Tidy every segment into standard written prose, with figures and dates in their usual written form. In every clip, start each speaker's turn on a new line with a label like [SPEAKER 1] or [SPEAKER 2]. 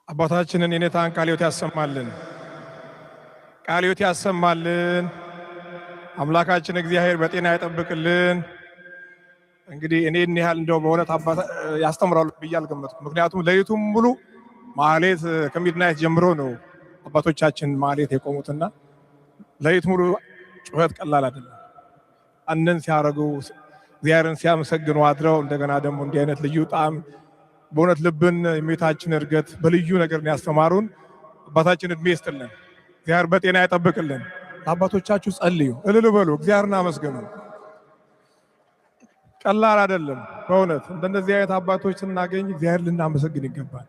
[SPEAKER 1] አባታችንን የኔታን ቃለ ሕይወት ያሰማልን፣ ቃለ ሕይወት ያሰማልን። አምላካችን እግዚአብሔር በጤና ይጠብቅልን። እንግዲህ እኔ እኒህ ያህል እንደው በእውነት አባት ያስተምራሉ ብዬ አልገመትኩም። ምክንያቱም ሌሊቱን ሙሉ ማህሌት ከ midnight ጀምሮ ነው አባቶቻችን ማህሌት የቆሙትና ሌሊት ሙሉ ጩኸት ቀላል አይደለም። አንን ሲያደርጉ እግዚአብሔርን ሲያመሰግኑ አድረው እንደገና ደግሞ እንዲህ አይነት ልዩ ጣዕም በእውነት ልብን የእመቤታችን እርገት በልዩ ነገር ያስተማሩን አባታችን እድሜ ይስጥልን፣ እግዚአብሔር በጤና ይጠብቅልን። ለአባቶቻችሁ ጸልዩ፣ እልል በሉ፣ እግዚአብሔርን አመስግኑ። ቀላል አይደለም በእውነት እንደነዚህ አይነት አባቶች ስናገኝ እግዚአብሔር ልናመሰግን ይገባል።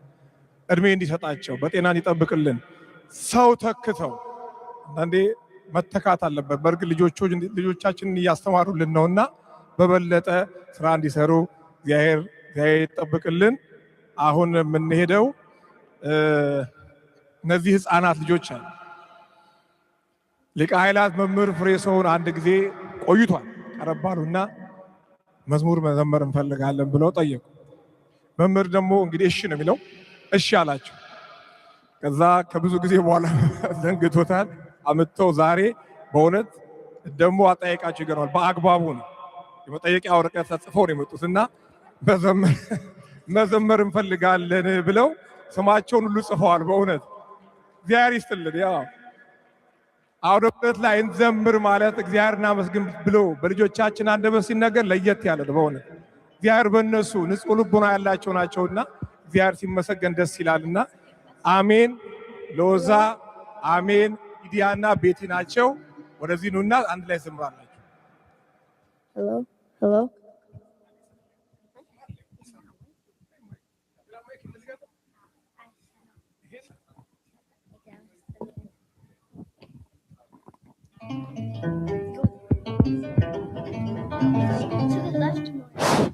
[SPEAKER 1] እድሜ እንዲሰጣቸው በጤና እንዲጠብቅልን። ሰው ተክተው አንዳንዴ መተካት አለበት። በእርግጥ ልጆቻችንን እያስተማሩልን ነውና በበለጠ ስራ እንዲሰሩ እግዚአብሔር ይጠብቅልን። አሁን የምንሄደው እነዚህ ህፃናት ልጆች አሉ። ሊቀ ኃይላት መምህር ፍሬ ሰውን አንድ ጊዜ ቆይቷል። ቀረባሉና መዝሙር መዘመር እንፈልጋለን ብለው ጠየቁ። መምህር ደግሞ እንግዲህ እሺ ነው የሚለው፣ እሺ አላቸው። ከዛ ከብዙ ጊዜ በኋላ ዘንግቶታል። አምጥተው ዛሬ በእውነት ደግሞ አጠያየቃቸው ይገርማል። በአግባቡ ነው የመጠየቂያ ወረቀት ተጽፈው ነው የመጡትና መዘመር እንፈልጋለን ብለው ስማቸውን ሁሉ ጽፈዋል። በእውነት እግዚአብሔር ይስጥልን። ያው አውደ ምሕረት ላይ እንዘምር ማለት እግዚአብሔር እናመስግን ብሎ በልጆቻችን አንደበት ሲነገር ለየት ያለ ነው። በእውነት እግዚአብሔር በእነሱ ንጹሕ ልቡና ያላቸው ናቸውና እግዚአብሔር ሲመሰገን ደስ ይላልና አሜን። ሎዛ አሜን፣ ሊዲያና ቤቲ ናቸው። ወደዚህ ኑና አንድ ላይ ዘምራላችሁ።
[SPEAKER 2] Hello? Hello? To the left more.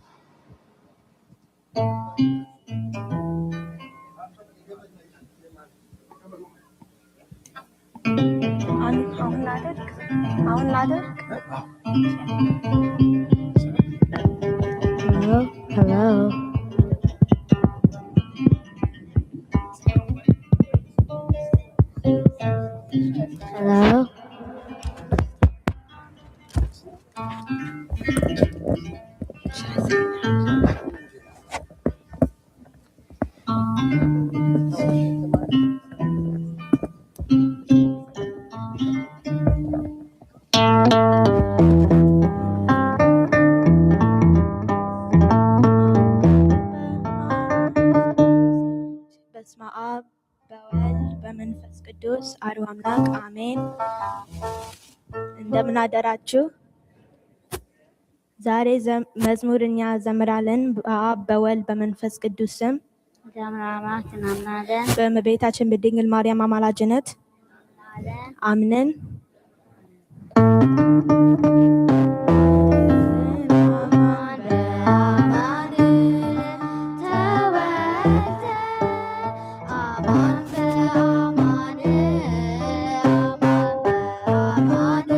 [SPEAKER 3] አሁን ላደርግ አሁን ላደርግ
[SPEAKER 2] Hello? Hello? Hello? Should I sing now?
[SPEAKER 3] በስመ አብ በወልድ በመንፈስ ቅዱስ አሐዱ አምላክ አሜን። እንደምን አደራችሁ? ዛሬ መዝሙር እኛ ዘምራለን። በአብ በወልድ በመንፈስ ቅዱስ ስም
[SPEAKER 4] አምላክ እናምናለን።
[SPEAKER 3] በእመቤታችን በድንግል ማርያም አማላጅነት አምነን
[SPEAKER 4] በአማን ተወልደ አማን በአማን አማን በአማን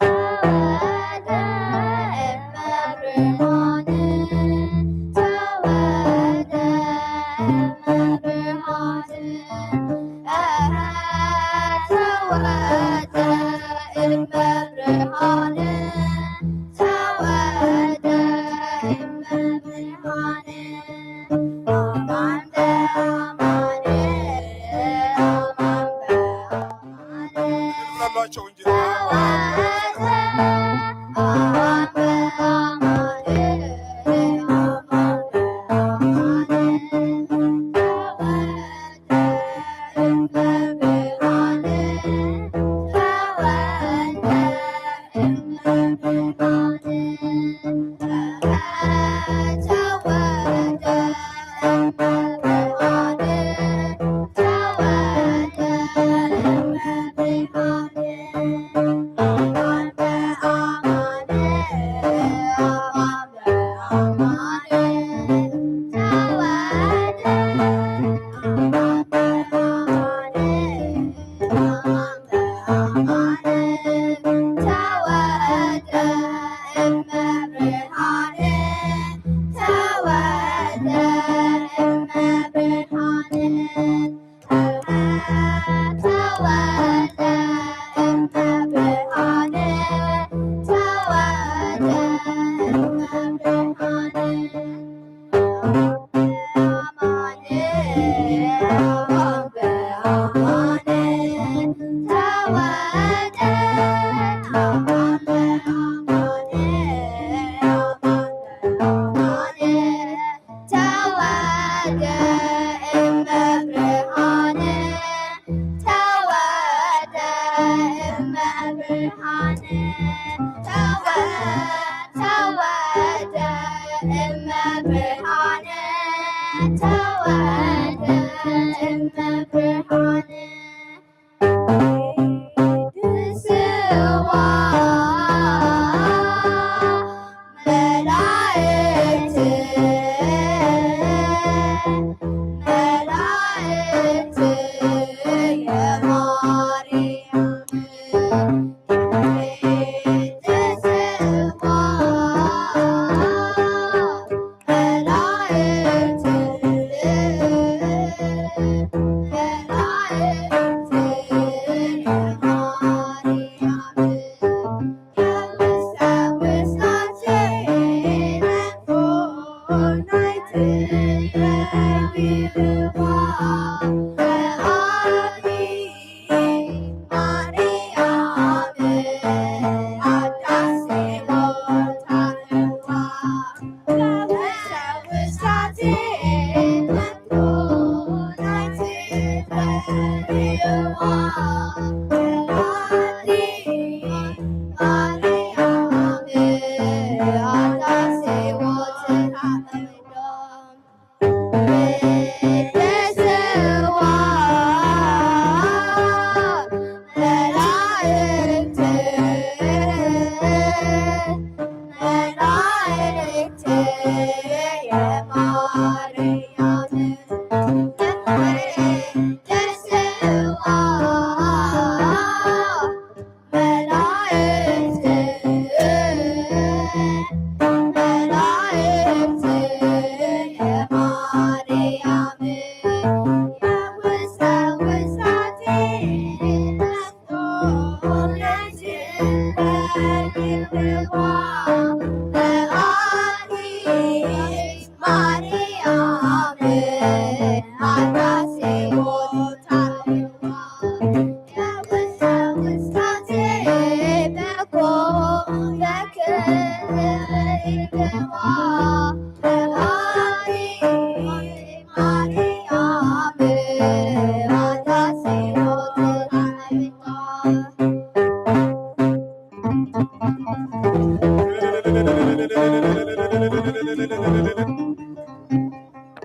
[SPEAKER 4] ተወልደ እመብርሃን ተወልደ እመብርሃን ተወልደ እመብርሃን ተወልደ እመብርሃን አማን በአማን አማን በአማን
[SPEAKER 1] ላሏቸው እንጂ
[SPEAKER 4] ተወልደ አማን በአማን አማን በአማን ተወልደ እመብርሃን ተወልደ እመብርሃን ተወልደ እመብርሃን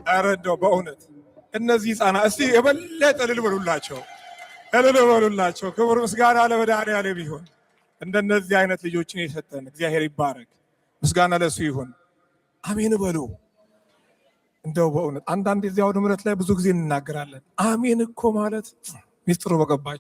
[SPEAKER 1] ኧረ እንደው በእውነት እነዚህ ህፃናት እስቲ የበለጠ እልል በሉላቸው፣ እልል በሉላቸው። ክብር ምስጋና ለመድኃኔዓለም ይሁን። እንደነዚህ አይነት ልጆችን የሰጠን እግዚአብሔር ይባረክ። ምስጋና ለሱ ይሁን። አሜን በሉ። እንደው በእውነት አንዳንድ እዚህ አውደ ምሕረት ላይ ብዙ ጊዜ እንናገራለን። አሜን እኮ ማለት ሚስጥሩ በገባቸው